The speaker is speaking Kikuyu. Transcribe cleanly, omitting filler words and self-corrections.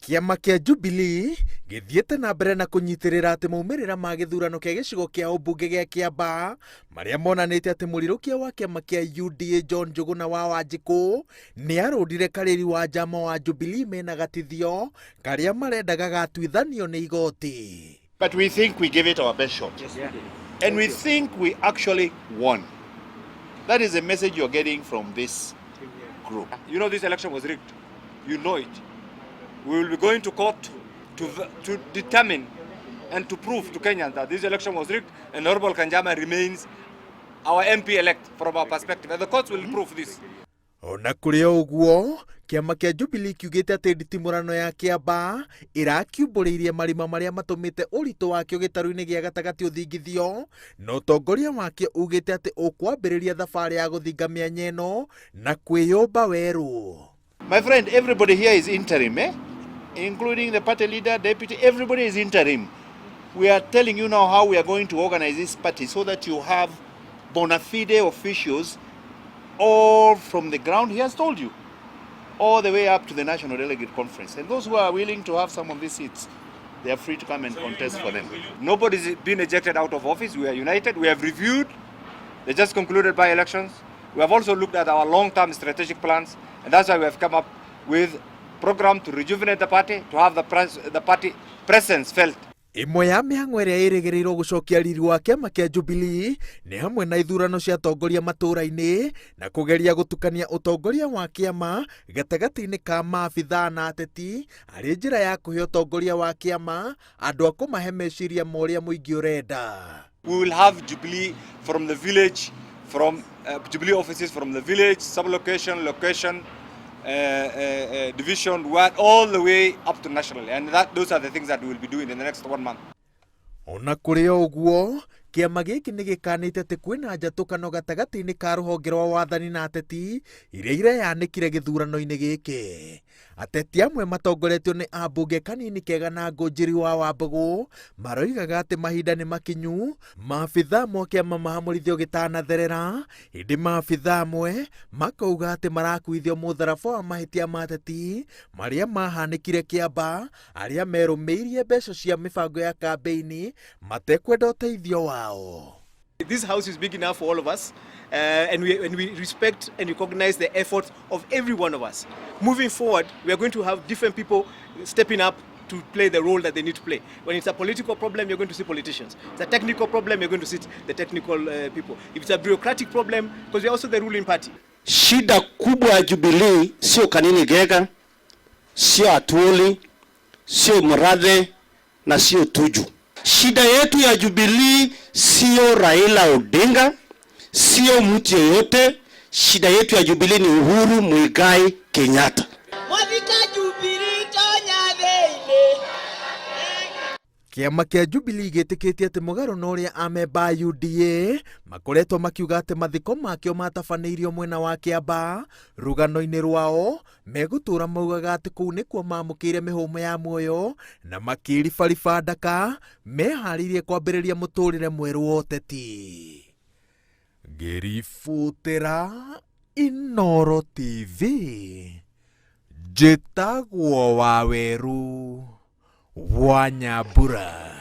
Kĩama kĩa Jubilee gĩthiĩte na mbere na kũnyitĩrĩra atĩ maumĩrĩra ma gĩthurano kĩa gĩcigo kĩa ũmbunge gĩa Kĩambaa marĩa monanĩtie atĩ mũrirũkia wa kĩama kĩa UDA John Njũgũna wa Wanjikũ nĩ arũndire Karĩri wa Njama wa Jubilee mena gatithio karĩa marenda gagatuithanio nĩ igoti. But we think we gave it our best shot. Yes, yeah. And we think we actually won. That is the message you're getting from this group. You know this election was rigged. You know it. We will be going to court to determine and to prove to Kenyans that this election was rigged and Honorable Kanjama remains our MP elect from our perspective. And the courts will prove this. Ona kũrĩ o ũguo, kĩama kĩa Jubilee kiugĩte atĩ nditimũrano ya Kĩambaa ĩrakiumbũrĩirie marima marĩa matũmĩte ũritũ wakĩo gĩtarũ-inĩ gĩa gatagatĩ ũthingithio, na ũtongoria wakĩo ugĩte atĩ ũkwambĩrĩria thabarĩ ya gũthinga mĩanya ĩno na kwĩyũmba werũ. My friend, everybody here is interim, eh? Including the party leader, deputy, everybody is interim. We are telling you now how we are going to organize this party so that you have bona fide officials all from the ground, he has told you, all the way up to the National Delegate Conference. And those who are willing to have some of these seats, they are free to come and contest for them. Nobody's been ejected out of office. We are united. We have reviewed the just concluded by elections. We have also looked at our long-term strategic plans, and that's why we have come up with program to rejuvenate the party, to have the party presence felt. Ĩmwe ya mĩhang'o ĩrĩa ĩrĩgĩrĩirwo gũcokia riri wa kĩama kĩa Jubilee nĩ hamwe na ithurano cia atongoria matũũra-inĩ na kũgeria gũtukania ũtongoria wa kĩama gatagatĩ-inĩ ka maabithaa na ateti arĩ njĩra ya kũhe ũtongoria wa kĩama andũ a kũmahe meciria ma ũrĩa mũingĩ ũrenda. We will have Jubilee from the village, from Jubilee offices from the village, sub-location, location, division, ward, all the way up to national. And those are the things that we will be doing in the next 1 month. Ona kũrĩ o ũguo, kĩama gĩkĩ nĩ gĩkanĩte atĩ kwĩna njatũkano gatagatĩ-inĩ ka rũhonge rwa wathani na ateti iria ireyanĩkire gĩthurano-inĩ gĩkĩ. Ateti amwe matongoretio nĩ ambunge Kanini Kega na Ngũnjiri wa Wambũgũ maroigaga atĩ mahinda nĩ makinyu maabithaa amwe a kĩama mahamũrithio gĩtanatherera, ĩndĩ maabithaa amwe makauga atĩ marakuithio mũtharaba wa mahĩtia ma ateti marĩa mahanĩkire Kĩamba arĩa merũmĩirie mbeca cia mĩbango ya kambĩini matekwenda ũteithio wao. This house is big enough for all of us, and we respect and recognize the efforts of every one of us. Moving forward, we are going to have different people stepping up to play the role that they need to play. When it's a political problem, you're going to see politicians. It's a technical problem, you're going to see the technical people. If it's a bureaucratic problem, because we're also the ruling party. Shida kubwa ya Jubilee sio Kanini Kega, sio Atwoli, sio Murathe na sio Tuju. Shida yetu ya Jubilee sio Raila Odinga, sio mtu yeyote. Shida yetu ya Jubilee ni Uhuru Muigai Kenyatta. Mwafika Jubilee tonya thĩinĩ. Kĩama kĩa Jubilee gĩtĩkĩtie atĩ mũgarũ na ũrĩa amemba a UDA makoretwo makiuga atĩ mathiko makĩo matabanĩirio mwena wa Kĩambaa rũgano-inĩ rwao megũtũra maugaga atĩ kũu nĩkuo mamũkĩire mĩhũmũ ya muoyo na makĩribariba ndaka meharĩirie kwambĩrĩria mũtũrĩre mwerũ wa ũteti. Ngĩribũtĩra Inooro TV, njĩtagwo Waweru wa Nyambura.